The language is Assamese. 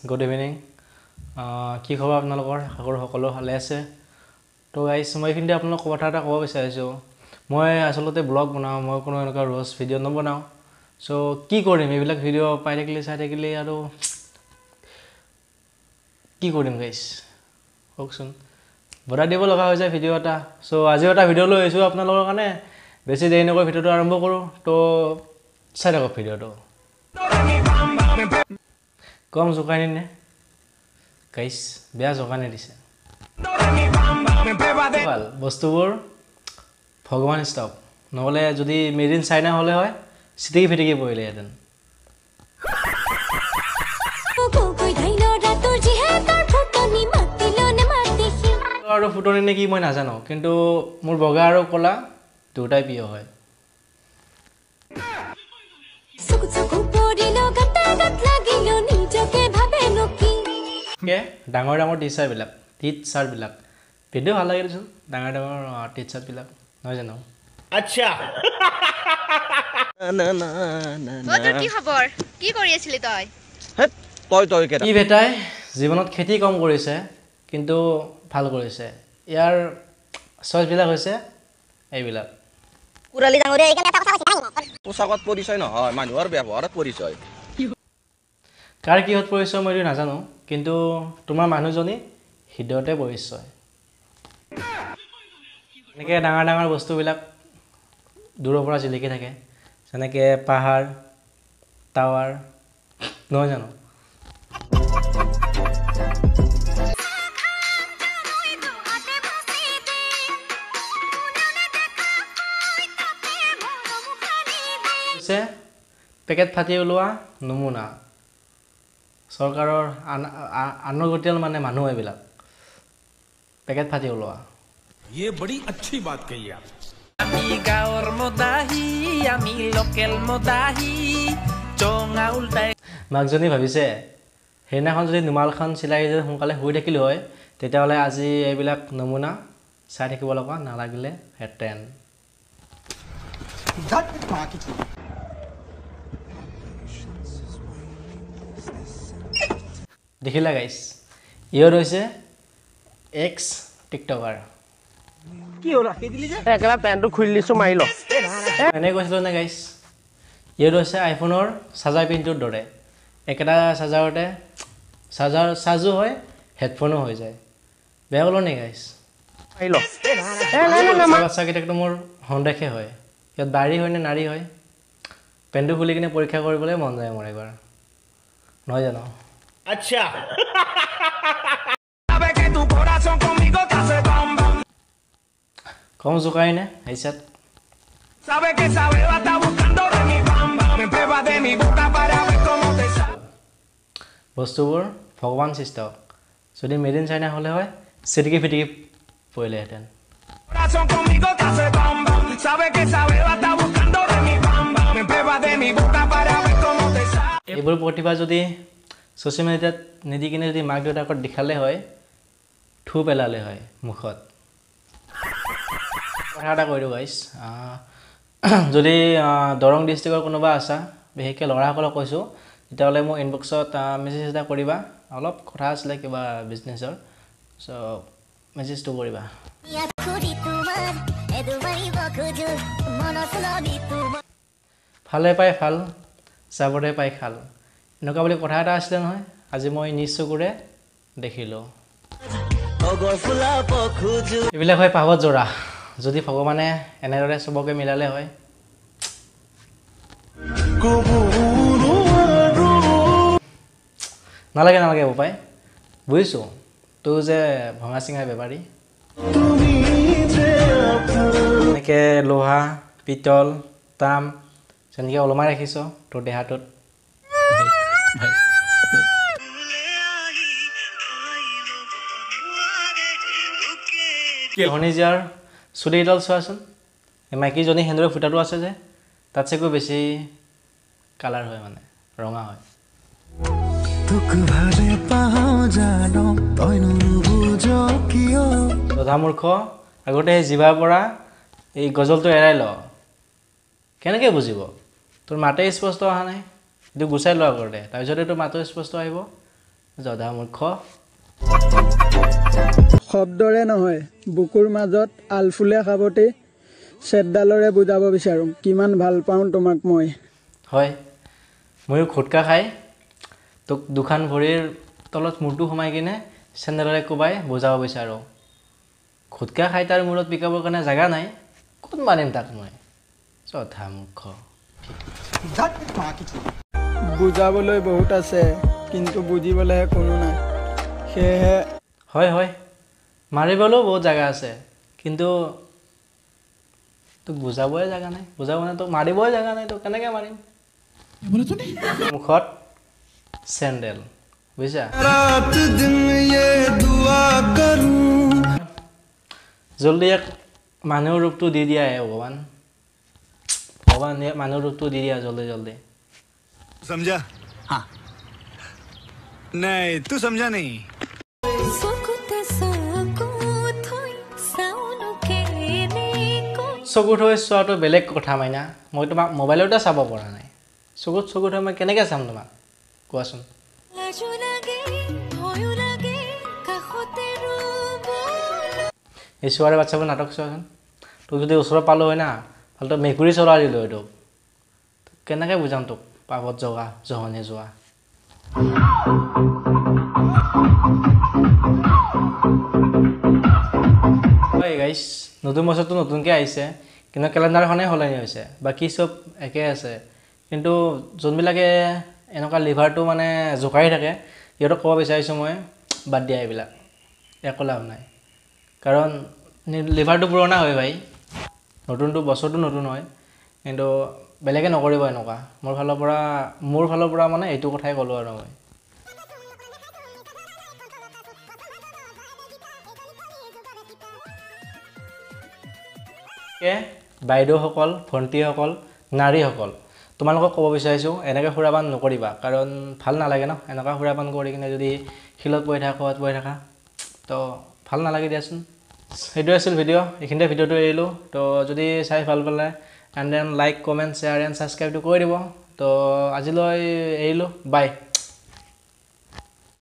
গুড ইভিনিং, কি খবৰ আপোনালোকৰ? আশা কৰোঁ সকলো ভালে আছে। তো গাইজ, মই এইখিনিতে আপোনালোকক কথা এটা ক'ব বিচাৰিছোঁ। মই আচলতে ব্লগ বনাওঁ, মই কোনো এনেকুৱা ৰ'জ ভিডিঅ' নবনাওঁ। চ' কি কৰিম, এইবিলাক ভিডিঅ' পাই থাকিলে চাই থাকিলে আৰু কি কৰিম গাইজ কওকচোন, বনাই দিব লগা হৈ যায় ভিডিঅ' এটা। চ' আজিও এটা ভিডিঅ' লৈ আহিছোঁ আপোনালোকৰ কাৰণে। বেছি দেৰি নকৰি ভিডিঅ'টো আৰম্ভ কৰোঁ, তো চাই থাকক ভিডিঅ'টো। কম জোকাৰণি নে গাইজ, বেয়া জোকাৰণি দিছে। ভাল বস্তুবোৰ ভগৱান ষ্টক, নহ'লে যদি মেড ইন চাইনা হ'লে হয় চিটিকি ফিটিকি পৰিলেহেঁতেন। আৰু ফুটনি নে কি মই নাজানো, কিন্তু মোৰ বগা আৰু ক'লা দুটাই প্ৰিয় হয়। ডাঙৰ ডাঙৰ টিচাৰবিলাক, টিচাৰবিলাক ভিডিঅ' ভাল লাগে দেচোন, ডাঙৰ ডাঙৰ টিচাৰবিলাক নহয় জানো? আচ্ছা, কি খবৰ, কি কৰি আছিলি তই? ই বেটাই জীৱনত খেতি কম কৰিছে কিন্তু ভাল কৰিছে। ইয়াৰ চইচবিলাক হৈছে এইবিলাক। পোছাকত পৰিচয় নহয়, মানুহৰ ব্যৱহাৰত পৰিচয়। কাৰ কিহত পৰিচয় মই এইটো নাজানো, কিন্তু তোমাৰ মানুহজনী হৃদয়তে পৰিচয়। এনেকৈ ডাঙৰ ডাঙৰ বস্তুবিলাক দূৰৰ পৰা জিলিকি থাকে, যেনেকৈ পাহাৰ, টাৱাৰ, নহয় জানো? পেকেট ফাটি ওলোৱা নমুনা, চৰকাৰৰ আনগতিয়াল মানে মানুহ এইবিলাক, পেকেট ফাটি ওলোৱা। ये बड़ी अच्छी बात कही आप। আমি গাঁৱৰ মদাহী, আমি লোকেল মদাহী, চঙা উল্টাই। মাকজনী ভাবিছে সেইদিনাখন যদি ৰুমালখন চিলাই যদি সোনকালে শুই থাকিলো হয়, তেতিয়াহ'লে আজি এইবিলাক নমুনা চাই থাকিব লগা নালাগিলেহেঁতেন। দেখিলা গাইছ, ইহঁত হৈছে এক্স টিকটকাৰ। এনে কৈছিলোঁ নে গাইছ, ইহঁত হৈছে আইফোনৰ চাৰ্জাৰ পিনটোৰ দৰে, একেটা চাৰ্জাৰতে চাৰ্জাৰ চাৰ্জো হয়, হেডফোনো হৈ যায়। বেয়া ক'লো নে গাইছ? বাচ্চাকেইটাকতো মোৰ সন্দেহে হয়, ইয়াত বাৰী হয় নে নাৰী হয়। পেণ্টটো খুলি কিনে পৰীক্ষা কৰিবলৈ মন যায় মোৰ এবাৰ, নহয় জানো? আচ্ছা, কম জোকাৰি নে আহিছাত? বস্তুবোৰ ভগৱান সৃষ্ট, যদি মেড ইন চাইনা হ'লে হয় চিটিকি ফিটিকি পৰিলেহেঁতেন। এইবোৰ প্ৰতিভা যদি ছ'চিয়েল মিডিয়াত নিদি কিনে যদি মাক দেউতাকক দেখালে হয়, থু পেলালে হয় মুখত। কথা এটা কৈ দিওঁ গাইছ, যদি দৰং ডিষ্ট্ৰিক্টৰ কোনোবা আছা, বিশেষকৈ ল'ৰাসকলক কৈছোঁ, তেতিয়াহ'লে মোক ইনবক্সত মেছেজ এটা কৰিবা। অলপ কথা আছিলে কিবা বিজনেছৰ, চ' মেছেজটো কৰিবা। ভালে পাই ভাল, চাবৰে পাই খাল, এনেকুৱা বুলি কথা এটা আছিলে নহয়, আজি মই নিজ চকুৰে দেখিলোঁ। এইবিলাক হয় পাহত জোৰা, যদি ভগৱানে এনেদৰে চবকে মিলালে হয়। নালাগে নালাগে বোপাই, বুজিছোঁ তোৰ যে ভঙা চিঙা বেপাৰী। এনেকৈ লোহা, পিতল, তাম যেনেকৈ ওলমাই ৰাখিছ তোৰ দেহাটোত। ভনীজীয়াৰ চুলিকেইডাল চোৱাচোন, এই মাইকীজনী সেন্দুৰৰ ফুটাটো আছে যে, তাতছেকৈ বেছি কালাৰ হয়, মানে ৰঙা হয়। জধামূৰ্খ, আগতে সেই জিভাৰ পৰা এই গজলটো এৰাই ল, কেনেকৈ বুজিব? তোৰ মাতেই স্পষ্ট অহা নাই, এইটো গুচাই ল আগতে, তাৰপিছতে তোৰ মাতো স্পষ্ট আহিব। জধা মূৰ্খ। শব্দৰে নহয়, বুকুৰ মাজত আলফুলে সাৱটি চেটডালৰে বুজাব বিচাৰোঁ কিমান ভাল পাওঁ তোমাক মই। হয়, ময়ো খুটকা খাই তোক দুখন ভৰিৰ তলত মূৰটো সোমাই কিনে চেণ্ডেলেৰে কোবাই বুজাব বিচাৰোঁ। খুটকা খাই তাৰ মূৰত পিকাবৰ কাৰণে জেগা নাই, ক'ত মাৰিম তাক মই, জধা মূৰ্খ। বুজাবলৈ বহুত আছে, কিন্তু বুজিবলৈহে কোনো নাই, সেয়েহে হয় হয়, মাৰিবলৈও বহুত জেগা আছে, কিন্তু তোক বুজাবই জেগা নাই। বুজাব মানে তোক মাৰিবই জেগা নাই, তোক কেনেকৈ মাৰিম? মুখত চেণ্ডেল, বুজিছা? জলদি এক মানুহৰ ৰূপটো দি দিয়া হে ভগৱান, ভগৱান মানুহৰ ৰূপটো দি দিয়া জলদি জলদি। समझा? हाँ। नहीं, तू समझा नहीं। চকু থৈ চোৱাটো বেলেগ কথা মাইনা, মই তোমাক মোবাইলতে চাব পৰা নাই, চকুত চকু থৈ মই কেনেকৈ চাম তোমাক কোৱাচোন? এই চোৱাৰে বাচ্ছাবোৰ নাটক চোৱাচোন, তোক যদি ওচৰত পালোঁ হয় না, ভালটো মেকুৰী চলাই দিলোঁ হয় তোক। কেনেকৈ বুজাম তোক পাপত জগা জহনে যোৱা। হয় গাইছ, নতুন বছৰটো নতুনকৈ আহিছে, কিন্তু কেলেণ্ডাৰখনেই সলনি হৈছে, বাকী চব একে আছে। কিন্তু যোনবিলাকে এনেকুৱা লিভাৰটো মানে জোকাৰি থাকে, সিহঁতক ক'ব বিচাৰিছোঁ মই, বাদ দিয়া এইবিলাক, একো লাভ নাই। কাৰণ লিভাৰটো পুৰণা হয় ভাই, নতুনটো বছৰটো নতুন হয়, কিন্তু বেলেগে নকৰিব এনেকুৱা। মোৰ ফালৰ পৰা মানে এইটো কথাই ক'লোঁ আৰু মই। বাইদেউসকল, ভণ্টিসকল, নাৰীসকল, তোমালোকক ক'ব বিচাৰিছোঁ, এনেকৈ সুৰাপান নকৰিবা, কাৰণ ভাল নালাগে ন এনেকুৱা সুৰাপান কৰি কিনে যদি শিলত পৰি থাকা, ক'ৰবাত পৰি থাকা, তো ভাল নালাগে দিয়াচোন। সেইটোৱে আছিল ভিডিঅ', এইখিনিতে ভিডিঅ'টো এৰিলোঁ। তো যদি চাই ভাল পালে and then like, comment, share and ছাবস্ক্ৰাইবটো কৰি দিব। তো আজিলৈ এৰিলোঁ, বাই।